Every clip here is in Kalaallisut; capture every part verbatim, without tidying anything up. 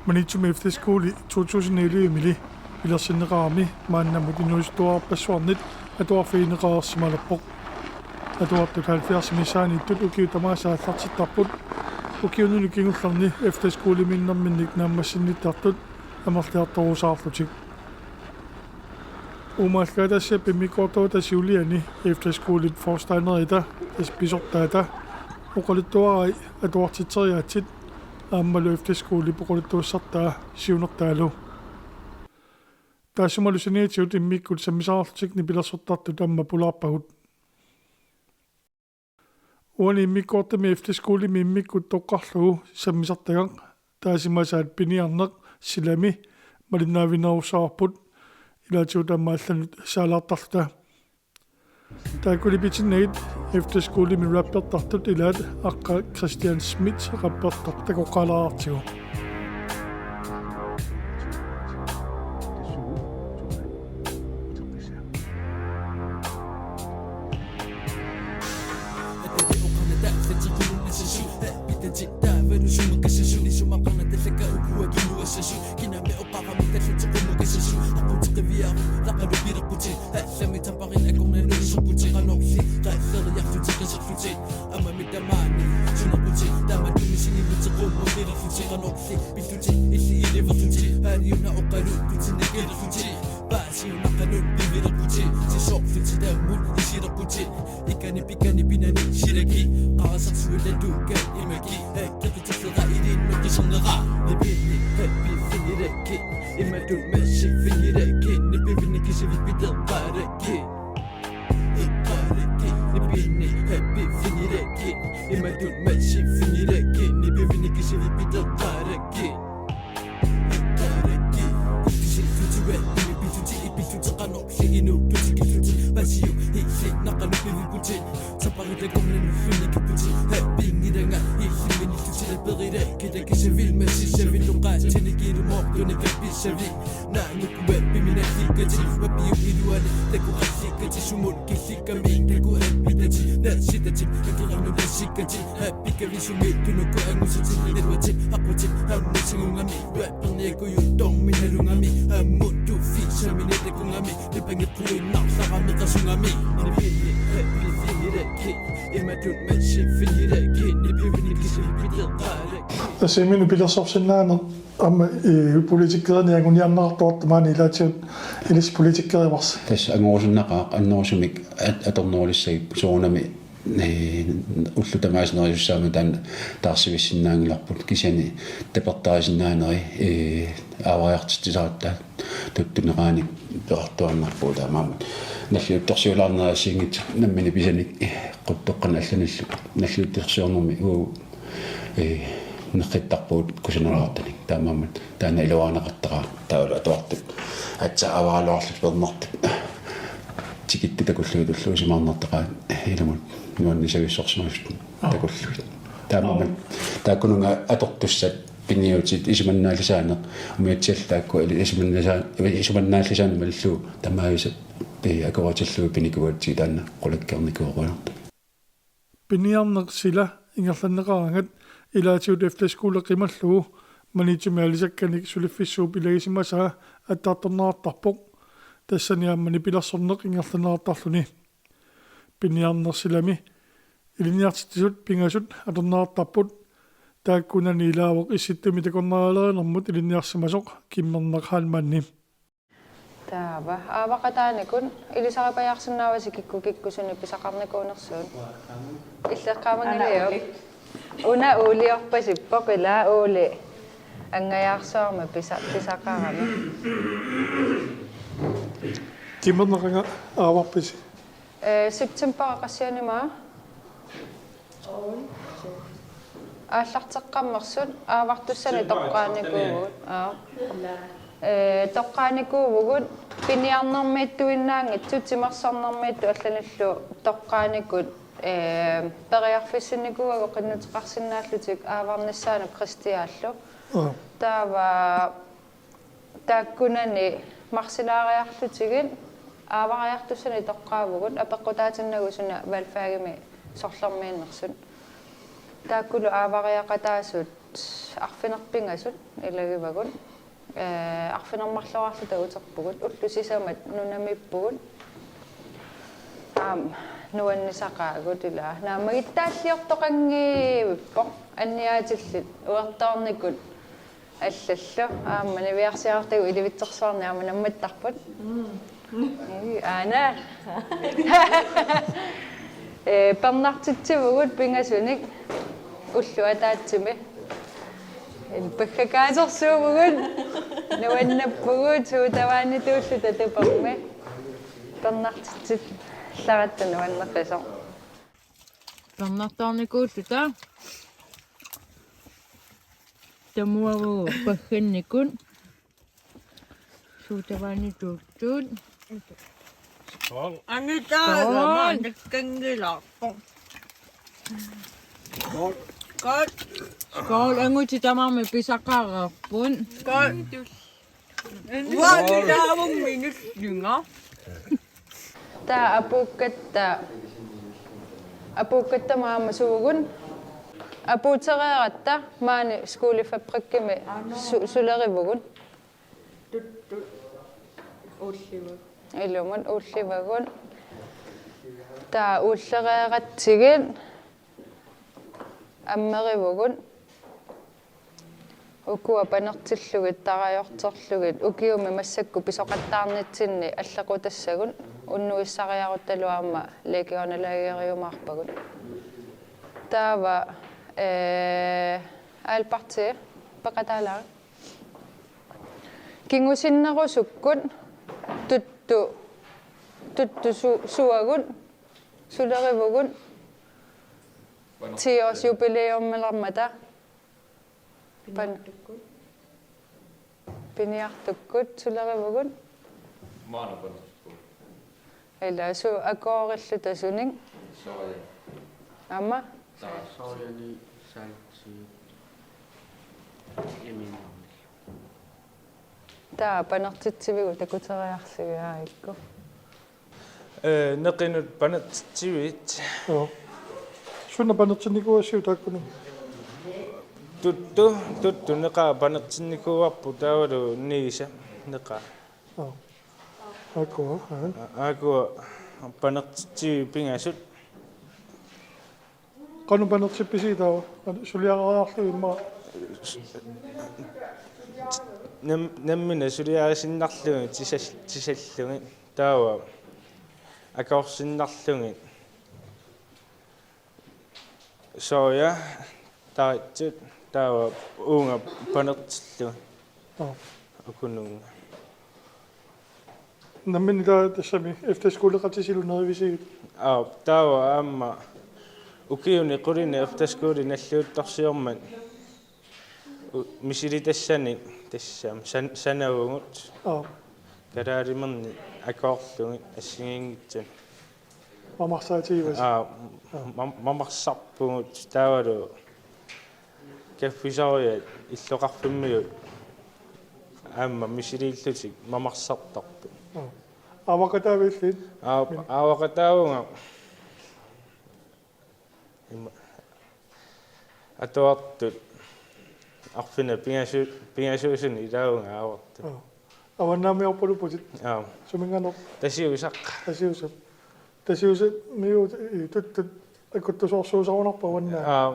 Maniitsumi efterskoli to tusind elleve-mili pilersinneqarami maannamut inuusuttuarpassuarnit atuarfigineqareersimalerpoq. Atuartut halvfjerds missaaniittut ukiut tamaasa aallartittarput. Ukiunini kingullerni efterskolimiinnerminnik naammassinnittartut amerliartorusaarlutik. Uummaalligaatassiap immikkoortuata siuliani efterskolip forstanderita, tassa pisortaata, oqaluttuarai atuartitseriaatsit aammalu efterskolip oqaluttuassartaa siunertaalu. Taassumalu saniatigut immikkut sammisaqarlutik nipilersortartut aamma pulaarpagut. Uani immikkoortumi efterskolimi immikkut toqqarlugu sammisartagaq taasimasaat piniarneq silami malinnaavinnerussavarput, ilaatigut aamma allanut saalaartarluta. Taakkuli pitinnagit efterskolimi rappertartut ilaat aqqa Christian Schmidt rappertoq takoqqaalaartigu. Ikani pikani pinani silaki, qarasarsuilatuukka imaki, hakkeqitillera iliinnut kisernera, nipinni happiffigilakki, imatut massiffigilakki, nipivinni kisivit piteqqaalakki. Iqqaalakki, nipinni happiffigilakki, imatut massiffigilakki, nipivinni kisivit piteqqaalakki. Pikavisumi tunuku angusatin iluatin aqutin hammusinguungami, rapperniakujuttormi nalungami, hammuttuffissamini takungami, nipangeqquinnarlarami qasungami, nipinni happiffigilakki, imatut massiffigilakki, nipivinni kisivit piteqqaalakki. Tassa imminut pilersorsinnaaneq aamma, eh, politikerinik anguniarneqartuartoq maani ilaatigut ilissi politikerivarsi. Tassa angorusunnaqaaq annerusumik at-, atornerulissagipput soorunami, eh, ullut tamaasa nerisussaammat taanna taarsivissinnaanngilarput kisianni tapertaasinnaanerit, eh, aavariartitsisaratta tuttuneraanik peqartuaannarpugut taamaammat. Nalliuttorsiulaarnerit assigiinngitsut nammineq pisanik, eh, quttoqqanik allanillu nalliuttorsiornermi uu, eh, nerrittarpugut kusanartanik. Taamaammat taanna iluarineqartara taavalu atuartut aatsaat aavaraluarlutik peernertut tikittut takullugit ulluusimaarnartaqaat ilumut nuannisavissorsimasut takullugit. Taamaammat taakkununnga atortussat piniutit isumannaallisaaneq umiatsiallu taakku ili isumannaasa-, isumannaallisaaneq malillugu tamaavisat, eh, akueritillugit pinikuugatsigit taanna qulakkeernikuugaluarpoq. Piniarneq sila ingerlanneqaraangat ilaatigut efterskole qimallugu Maniitsumi alisakkanik suliffissuup ilagisimasaa attartorneqartarpoq, tassani aamma nipilersorneq ingerlanneqartarluni. Piniarneq silami ilinniartitsisut pingasut atorneqartarput, taakkunani ilaavoq Issittumi takornarialerinermut ilinniarsimasoq Kimmernaq Heilmanni. Taava aavaqataanikut ilisaripajaarsinnaavasi kikkut kikkusunik pisaqarnikuunersugut? Illeqqaamanngilajuk. Una uuliorpasippoq, ila uuli angajaarsuarmik pisa-, pisaqarami. Kimmernaq, qanga aavarpisi? Eh, september qassianimaa? Aallarteqqammersut aavartussanik toqqaannikuuvugut. Aa. Eh, toqqaannikuuvugut piniarnermiittuinnaanngitsut timersornermiittut allanillu toqqaannikut, eh, periarfissinnikuuagut qinnuteqarsinnaallutik aavarnissaanut Kristiaallu. Aa. Taava taakkunani marsilaariarlutigit aavariartussanik toqqaavugut apeqqutaatinnagu suna valgfagimi sorlermiinnersut. Taakkulu aavariaqataasut Arfineq-pingasut ilagivagut. Ee, arfineq-marloriarluta uterpugut. Ullut sisamat nunamiippugut. Aamma nuannisaqaagut ilaa. Naammagittaalliortoqanngivippoq. Anniaatillit uertoornikut allallu. Aamma niviarsiartagut ilivitsersuarni aamma nammattarput. Mm. Ii, aana. Ee, pernartitsivugut pingasunik ulloq ataatsimi. Paggakaasersuuvugut, nuannappugut, suutavaanituulluta tupammi. Pernartitsillaratta nuanneqisoq. Pernartoornikuulluta. Tamuavugut paggannikut. Suutavaanituuttut. Skål. Anita, Skål. Skål. Skål. Skål, angutit tamarmik pisaqareerput. Skål. Uanga taavunga minullunga. Taava apuukkatta, apuukkatta maama suugun. Apuutereeratta maani Skolefabrikkimi su-, sulerivugut. Tuttut uullivavut. Ilumut uullivavut. Taava uulleriaratsigit ammerivugut. Ukua panertillugit, tarajorterlugit, ukiumi massakkut pisoqattaarnitsinni allequtassagut, unnuissariaruttalu aamma Legionalageriumaarpagut. Taava, ee, aalpartii peqataalaat. Kingusinnerusukkut tuttu, tuttu su-, suagut, sulerivugut, ti-års jubilæumilermata. Pan-, piniartukkut. Piniartukkut, sulerivugut. Maana panertukkut. Ila su-, akoorilluta sunik. Soja. Aamma? Sojanik salti. Iminarnik. Taava panertitsivigut takuteriarsigit aajukku. Ee, neqinut panertitsivit. Joo. Suna panertinnikuugassiuk taakkununnga? Tuttu, tuttu neqaa panertinnikuuarput taavalu niisa neqaa. Joo. Aakkua, aa. A-, aakkua panertitsivit pingasut. Qanoq panertippisi taava? Suliariarlugit immaqa? Nam-, nammineq suliarisinnarlugit tisal-, tisallugit. Taava akoorsinnarlugit. Soja, taritsut, taava uunga panertillugit. Joo. Ukununnga. Nammineq taava tassami efterskoleqatitsilu nerivisigit? Aap, taava aamma ukiuni qulini efterskole nalliuttorsiormat u-, misilitassanik tassami san-, sanavugut. Aap. Kalaalimernik akoorlugit assigiinngitsunik. Mamarsaatigivatit? Aap, aap. Mam-, mamarsarpugut taavalu kaffisoriat illoqarfimmiut aamma misiliillutik mamarsartarput. Aa. Aavaqataaviit? Aa, min- aavaqataavunga. Ima-, atuartut arfineq-pingasu-, pingasuusuni ilaavunga aavartut. Aa. Avannaamiorpalupputit? Aa. Suminngaanniit? Tasiusaq. Tasiusaq. Tasiusaq miu tuttut akuttusoorsuusarunarpa avannaaq? Aa.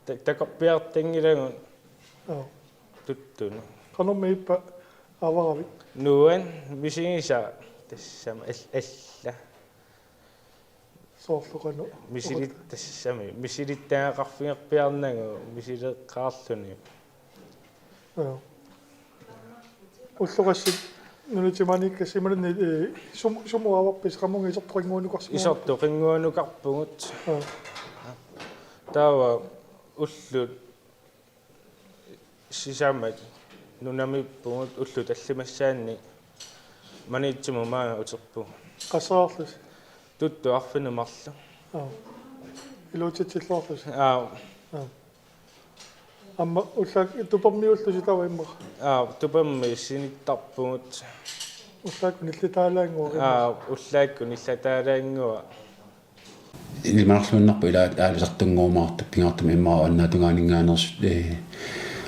Ta-, takorpiartanngilagut. Aa. Tuttuni. Qanormi ippa aavaravit? Nuan misigisaq tassami al-, alla. Soorlu qanoq? Misilit-, tassami misilittagaqarfigerpiarnagu misileqqaarluni. Joo. Ulloqassit nunatsinni maaniikkassat imaluunniit, ee, sum-, sumut aavarpisi, qamunga isertoqannguanukarsimavoq? Isertoqannguanukarpugut. Joo. Taava ullut sisamat nunamiippugut, ullut tallimassaanni Maniitsumut maanga uterpugut. Qasseriarlusi? Tuttut arfineq marluk. Aa. Iluatsitsilluarlusi? Aa. Aa. Aamma ullaakkut tupammiullusi taava immaqa? Aa, tupammi sinittarpugut. Ullaakkut nillitaalaannguaq immaqa? Aa, ullaakkut nillataalaannguaq. Ilimanarluinnarpoq ilaat aalisartunnguumaartut pingaartumik immaqa annaatungaaninngaanneersut, ee,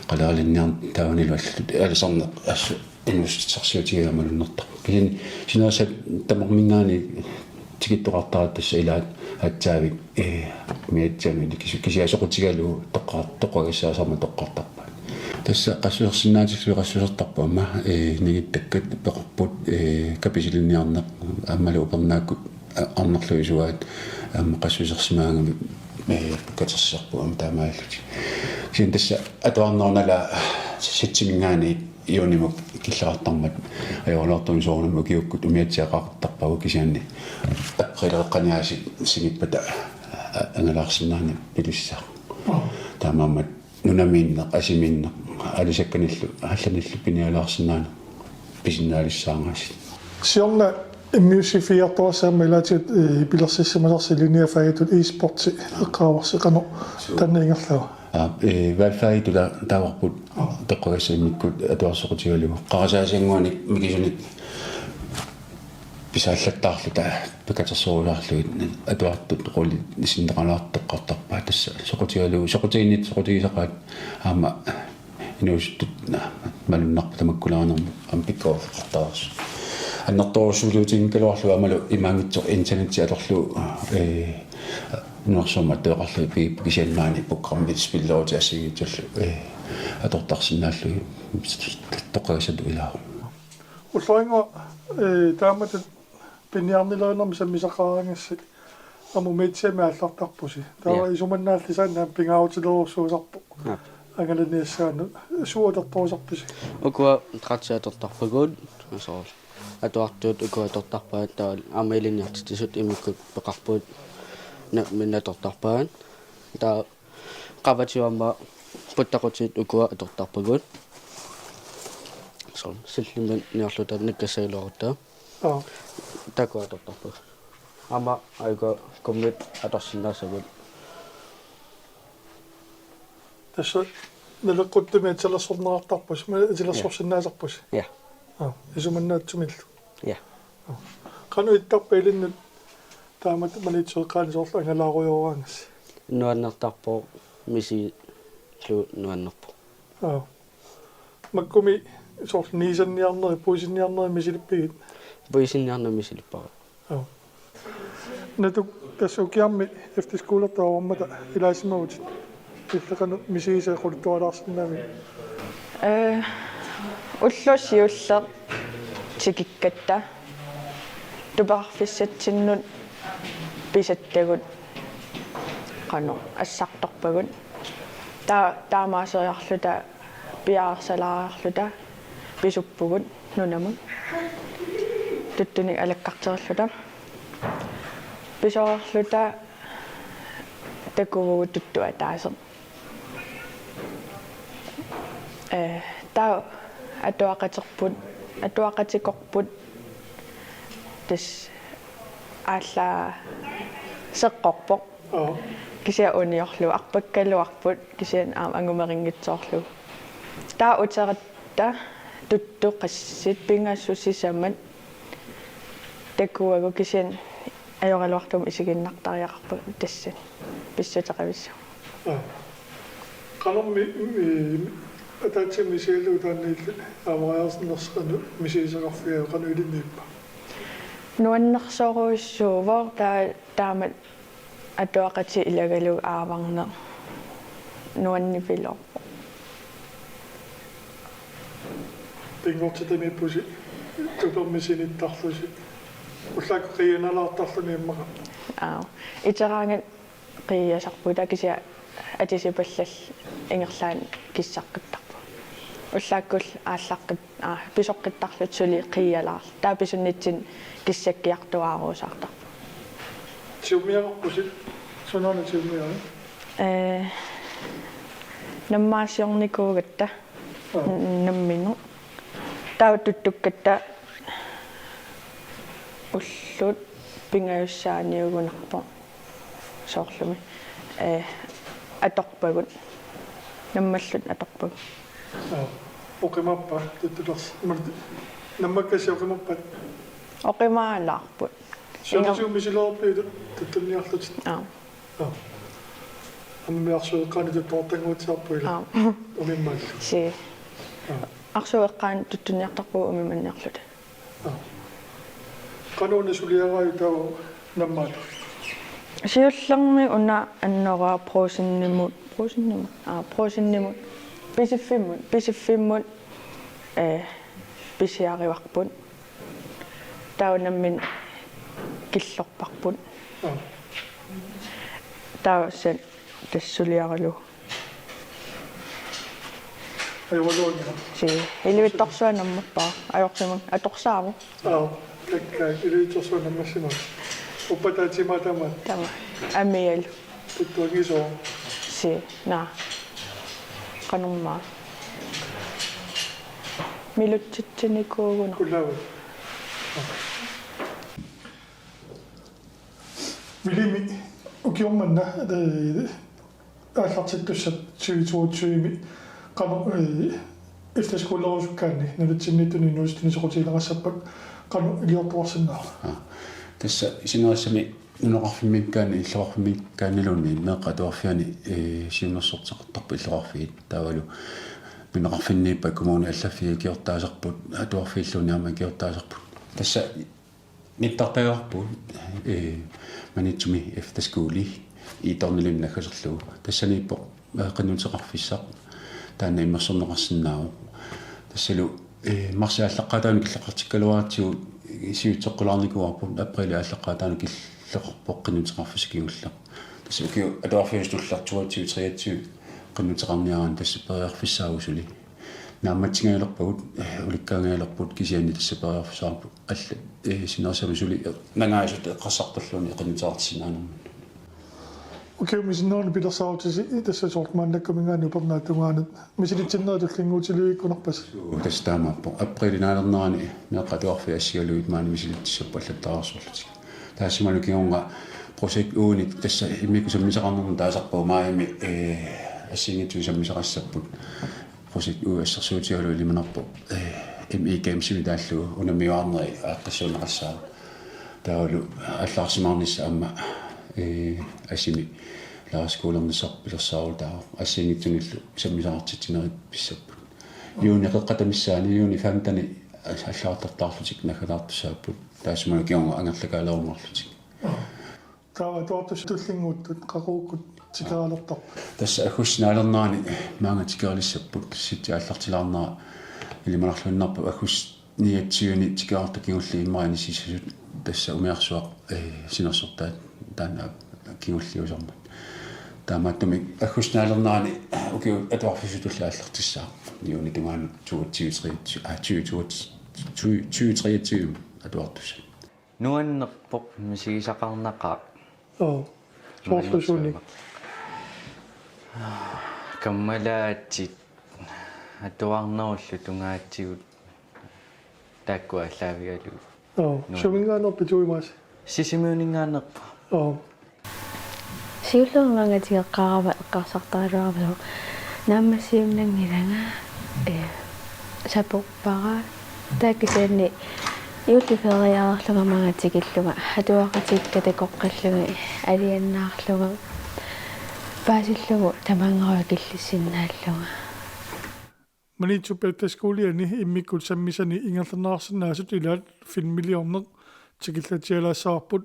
qaleralinniarneq taavanilu allatut aalisarneq assut inuussutissarsiutigigamik malunnartarpoq. Kisianni sinerissap tamarminngaanniit tikittoqartaratta tassa ilaat aatsaavik, ee, umiatsiamik kisi-, kisianni soqutigalugu toqqa-, toqqagassaasaramik toqqartarpaat. Tassa qassusersinnaatillugu qassusertarput aamma, ee, ningittakkat peqarput, ee, kapisilinniarneq aammalu upernaakkut a-, arnarluisuaat aamma qassusersimaagami, ee, katersisarput aamma taamaalillutik. Kisianni tassa atuarneq una nalaa septembariminngaanniit juunimut killeqartarmat ajoraluartumik soorunami ukiukkut umiatsiaqaqartarpagut kisianni apriileqqaniaasiit sinippata a-, angalaarsinnaaneq pilissaaq. Taamaammat nunamiinneq, asimiinneq, aalisakkanillu, allanillu pinialaarsinnaaneq pisinnaalissaagaasiit. Siorna immiussiffigiartorassi aamma ilaatigut, ee, pilersissimasarsi linjefagetut e-sporti eqqaavarsi qanoq taanna ingerlava? Aa, ee, valgfagetut ta-, taavarput toqqagassat immikkut atuartut soqutigalugu. Qarasaasiannguanik mikisunik pisaallattaarluta pakatersorusaarlugit atuartut qulit sinneqalaartoqqartarpaat tassa soqutigalugu, soqutiginnittoq soqutigisaqaat aamma inuusuttut malunnarpoq tamakkulaanermut aamma pikkoriffiqartareersut. Annertoorujussuutigikkaluarlugu aammalu imaanngitsoq internetti atorlugu, ee, nunarsuarmi attueqarlugit pigipput kisianni maani programmit spillerutit assigiinngitsullu, ee, atortarsinnaallugit toqqagassatut ilaavoq. Ullorinnguaq, ee, taamatut piniarnilerinermi sammisaqaraangassi aamma umiatsiamik aallartarpusi. Taava Ja. isumannaallisaannaq pingaarutilerujussuusarpoq. Aap. Angalaniassaanut suut atortorusarpisi? Ukua trætti atortarpagut, soorlu. Atuartut ukua atortarpaat taava aamma ilinniartitsisut immikkut peqarput na-, minna atortarpaat. Taava qavatigut aamma puttaqutit ukua atortarpagut. Soorlu sillimaniarluta nakkassagaluarutta. Aa. Taakku atortarpagut. Aamma aajukua kummit atorsinnaasagut. Tassa naleqquttumi atilersorneqartarpusi, ma-, atilersorsinnaasarpusi. Ja. Aa, isumannaatsumillu. Ja. Aa. Qanoq ittarpa ilinnut taamatut Maniitsup eqqaani soorlu angalaarujoraangassi? Nuannertarpoq, misigilu nuannerpoq. Aa. Makkumi soorlu niisanniarneri, puisinniarneri misilippigit? Puisinniarneq misilippara. Joo. Natuk, tassa ukiarmi efterskolertut avarmata ilaasimavutit. Illit qanoq misigisat qulittualaarsinnaavigit? Ee, ulloq siulleq tikikkatta tuperfissatsinnut pisattagut qanoq assartorpagut. Ta-, taamaaseriarluta piareersalaariarluta pisuppugut nunamut. Tuttunik alakkarterilluta. Pisoorluta takuvugut tuttut ataaseq. Ee, taava atuaqaterput, atuaqatikorput tassa aallaasseqqorpoq. Aa. Kisianni uniorlugu arpakkaluarput, kisianni aamma angumerinngitsoorlugu. Taava uteratta tuttut qassit pingasut sisamat takuagut kisianni ajoraluartumik isigiinnartariaqarpagut tassani pissuteqavissuaq. Aa. Qanormi, mi-, ataatsimut misigalugu taanna illit aamariarsinnarsi qanoq misigisaqarfigaat qanoq ilinniippa? Nuannersorujussuuvoq taa-, taama atuaqatit ilagalugu aavarneq nuannipiloorpoq. Pinngortitamiippusi tupermi sinittarlusi. Ullaakkut qiianalaartarluni immaqa. Aa, iteraangat qiiasarpugut kisianni atisipallallu ingerlaannaq kissaqqittarpugut. Ullaakkullu aallaqqit-, aa, pisoqqittarlutik suli qiialaarlugit. Taava pisunnitsinni kissakkiartuaaruusaartarpugut. Siumiaqarpusi? Sunaana siumiarit? Ee, nammaasiornikuugatta. Aa. N-, nammineq. Taava tuttukkatta ullut pingajussaaniugunarpoq soorlumi. Ee, atorpagut. Nammallutik atorpagut. Aa, oqimappa tuttulersi? Imaluunniit nammakkassi oqimappat? Oqimaalaarput. Siornatigut misilerpit tuttunniarlutit? Aap. Aap. Aamma arsueqqaani tuttuartannguatsiarput ilaa? Aap. Umimmallu? Sii. Aap. Arsueqqaani tuttunniartarpugut umimmanniarluta. Aap. Qanoq una suliaraajuk taava nammaata? Siullermik una annoraa Brugsenimut, Brugsenimut, aap, Brugsenimut, Pisiffimmut, Pisiffimmut, eh, pisiarivarput. Taava nammineq killorparput. Aap. Taava tassa tassa suliaralugu. Ajoraluarniaruk. Sii, ilivitsorsuaq nammappara. Ajorsimanga atorsaavoq. Aap, takka, ilivitsorsuaq nammassimasoq. Uppa taatimaa tamaat. Tamaat. Amigalu. Tuttuanngisoq. Sii, naa. Qanormaa. Milutsitsinikuugunarpoq. Ullaavi. Vilimi, ukioq manna, eh, aallartittussat tyve toogtyve-mi qanoq, eh, efterskolerusukkaanni nunatsinniittunik inuusuttuni soqutigineqassappat qanoq iliortoqarsinnaava? Aa, tassa sinerissami nunaqarfimmiikkaanni, illoqarfimmiikkaanniluunniit meeqqat atuarfianni, eh, siunnersorteqartarput illoqarfiit. Taavalu nunaqarfinniippat kommunit allaffiit ikiortaasarput, atuarfiilluunniit aamma ikiortaasarput. Tassa nittartagarput, eh, Maniitsumi efterskole Iitornilimmik naggaserlugu. Tassaniippoq, eh, qinnuteqarfissaq. Taanna immersorneqarsinnaavoq. Tassalu, eh, marsip aallaqqaataani killeqartikkaluaratsigu siutseqqulaarnikuuarput, apriilip aallaqqaataani killeqarpoq qinnuteqarfissaq kingulleq. Tassa ukiut atuarfiusut tulleq toogtyve treogtyve qinnuteqarniaraanni tassa periarfissaavoq suli. Naammatsigajalerpagut, eh, ulikkaangajalerput kisianni tassa periarfissaqarput. Allat, eh, sinerissami suli, eh, nangaasut eqqarsartalluunniit qinnuteqartissinnaanermut. Ukiumut sinneri pilersaarutisi tassa soorlu maannakkumiinngaanniit upernaap tungaanut. Misilitsinneri tullinnguutilivikkunarpasi? Suu, tassa taamaappoq. Apriilip naalernerani meeqqat atuarfiit assigalugit maani misilitsissapput allattariarsorlutik. Taassumalu kingorna Projekt U-nik tassa immikkut sammisaqarnermut taasarpagut maajimi, eh, assigiinngitsunik sammisaqassapput. Projekti U assersuutigalugu ilimanarpoq, eh, M E Gamesimi taallugu unammiuaarneri aaqqissuunneqassaaq. Taavalu aallarsimaarnissaq aamma, eh, asimi lærerskolernissaa pilersaarutaavoq. Assigiinngitsunillu sammisaqartitsinerit pissapput. Juunip qeqqata missaani, juunip femteni allartartaarlutik naggataartussaapput. Taassumalu kingorna angerlakaalerumaarlutik. Taava atuartussat tullinnguuttut qaqugukkut tikeralertarput? Tassa aggustip naalernerani maanga tikerilissapput, sitsi aallartilaarnera ilimanarluinnarpoq aggustip niogtyveani tikerartut kingulliit immaqa inississasut, tassa umiarsuaq, eh, sinersortaat taanna kingulliusarmat. Taamaattumik aggustip naalernerani ukiut atuarfiusut tulliit aallartissaaq. Juunip tungaanut toogtyve treogtyve, ah, tyve toogtyve, tyve treogtyve atuartussat. Nuannerpoq misigisaqarnaqaaq. Oo. Soorlu suunik? Kammalaatsit atuarnerullu tungaatigut taakku aallaavigalugit. Oo. Nuann- Suminngaanneerpit Tuimaas? Sisimiuninngaanneerpoq. Oo. Siullermik maanga tikeqqaarama eqqarsartaraluarama naammassiinnanngilanga, eh, saporpara. Taava kisianni juulliferiareerlunga maanga tikillunga, atuaqatigiit takoqqillugit alianaarlunga paasillugu tamangaruit killissinnaallunga. Maniitsup efterskoleni immikkut sammisani ingerlanneqarsinnaasut ilaat filmiliorneq tikillatsialaassavarput.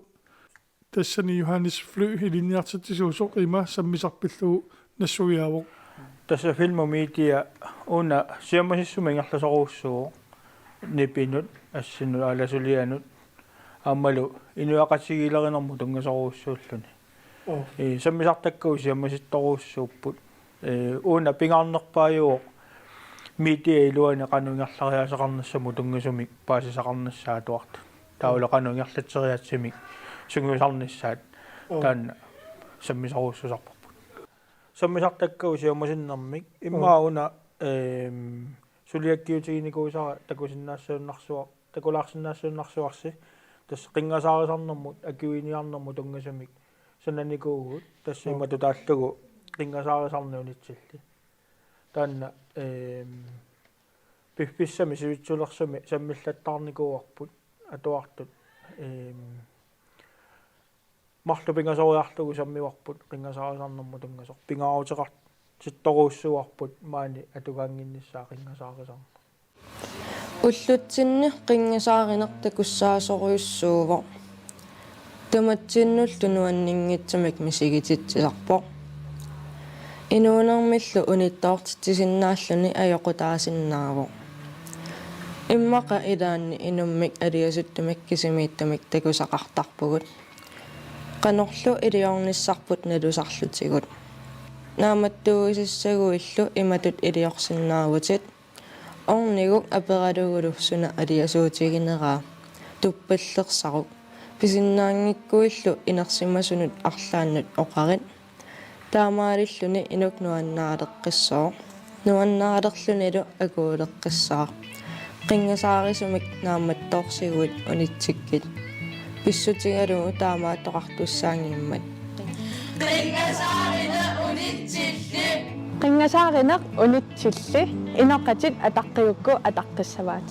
Tassani Johannes Fly ilinniartitsisuusoq ima sammisaq pillugu nassuiaavoq. Tassa Film og Media una siammasissumik ingerlasorujussuuvoq nipinut, assinut, aalasulianut aammalu inuiaqatigiilerinermut tunngasorujussuulluni. Oo. Ee, sammisartakkagut siammasittorujussuupput. Ee, una pingaarnerpaajuvoq media iluani qanoq ingerlariaaseqarnissamut tunngasumik paasisaqarnissaat atuartut. Taavalu qanoq ingerlatseriaatsimik sungiusarnissaat. Oo. Taanna sammisorujussuusarparput. Sammisartakkagut siammasinnermik immaqa una, eem, suliakkiutiginikuusara takusinnaassuunnarsuar-, takulaarsinnaassuunnarsuarsi, tassa qinngasaarisarnermut akuiniarnermut tunngasumik sananikuuvugut, tassa imatut taallugu qinngasaarisarneq unitsillit. Taanna, eem, piffissami sivitsulersumi sammillattaarnikuuarput atuartut, eem, Marluk pingasoriarlugu sammivarput qinngasaarisarnermut tunngasoq. Pingaaruteqartittorujussuuarput maani atugaannginnissaa qinngasaarisarneq. Ullutsinni qinngasaarineq takussaasorujussuuvoq. Tamatsinnullu nuanninngitsumik misigititsisarpoq. Inuunermillu unittoortitsisinnaalluni ajoqutaasinnaavoq. Immaqa ilaanni inummik aliasuttumik kisimiittumik takusaqartarpugut. Qanorlu iliornissarput nalusarlutigut. Naammattuuisassaguillu imatut iliorsinnaavutit. Orniguk aperalugulu suna aliasuutigineraa, tuppallersaruk. Pisinnaanngikkuillu inersimasunut arlaannut oqarit. Taamaalilluni inuk nuannaaleqqissooq. Nuannaalerlunilu akuuleqqissaaq. Qinngasaarisumik naammattoorsiuit unitsikkit. Pissutigalugu taamaattoqartussaanngimmat. Qinngasaarineq unitsilli. Qinngasaarineq unitsilli. Inoqatit ataqqigukku ataqqissavaat.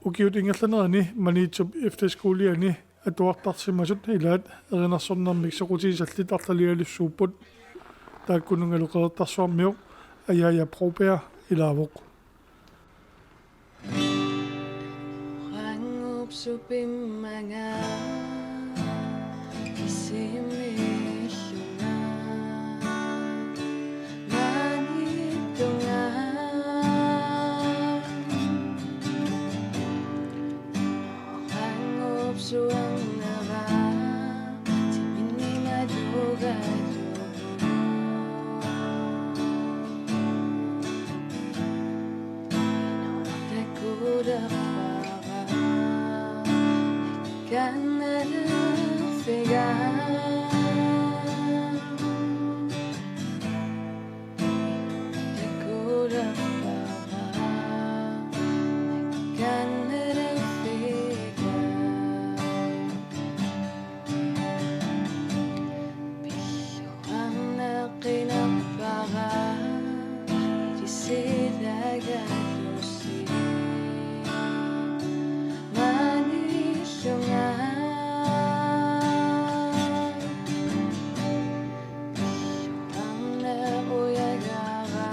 Ukiut ingerlanerini Maniitsup efterskoliani atuartarsimasut ilaat erinarsornermik soqutigisallit arlalialussuupput. Taakkununngalu Qeqertarsuarmiut Ajaja Broberg ilaavoq. Urangup supimmanga isimillunga manittunga. Urangup suannava timinni malugalugu. Pilluarnaqinarpara ilissilagalusi manillunga. Pilluarnaq ujagara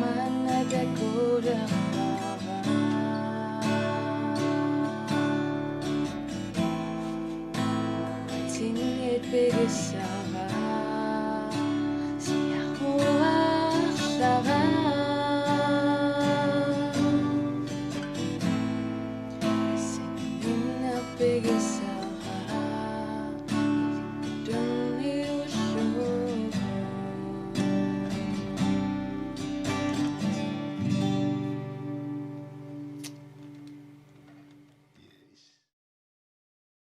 manna takulerpara. Tingit pigisara siaruarlara.